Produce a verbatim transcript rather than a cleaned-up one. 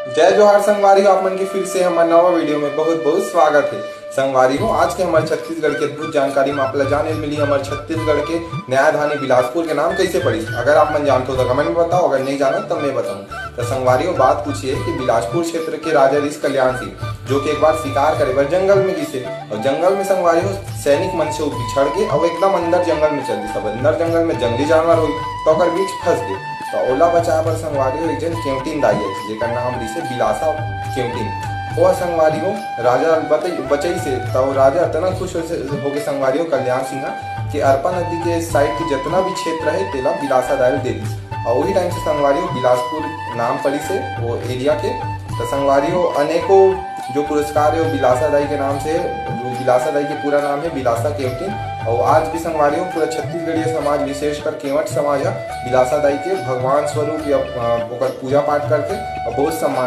जय जोहार संगवारी हो, आप मन के फिर से हमर नवा वीडियो में बहुत बहुत स्वागत है। संगवारी हो, आज के हमर छत्तीसगढ़ के अद्भुत जानकारी में आप ला जाने मिली हमर छत्तीसगढ़ के न्यायधानी बिलासपुर के नाम कैसे पड़िस। अगर आप मन जानते हो तो कमेंट में बताओ, अगर नहीं जानो तब मैं बताऊँ। तो संगवारी हो, बात कुछ ये कि बिलासपुर क्षेत्र के राजा रिस कल्याण सिंह, जो कि एक बार शिकार करे बर जंगल में गिसे, और जंगल में संगवारी हो सैनिक मन से वो बिछड़ के और एकदम अंदर जंगल में चल दिस। अब अंदर जंगल में जंगली जानवर होई, तो ओकर बीच फंस गए। तो ओला बचाए बर संगवारी हो एक झन केवटिन दाई है, जेकर नाम रिसे बिलासा केवटिन। वो संगवारी हो राजा बचई से, तो राजा इतना खुश हो से, होके संगवारी हो कल्याण सिंह कि अरपा नदी के साइड के जितना भी क्षेत्र है, तेला बिलासा दाई दे दिस। और वही टाइम से संगवारी हो बिलासपुर नाम पड़ी से वो एरिया के। तो संगवारी हो अनेकों जो पुरस्कार है वो बिलासा दाई के नाम से, वो बिलासा दाई के पूरा नाम है बिलासा केवटिन। और आज भी संगवारी हो पूरा छत्तीसगढ़िया समाज, विशेषकर केवट समाज है बिलासा दाई के भगवान स्वरूप या, अ, ओकर पूजा पाठ करके और बहुत सम्मान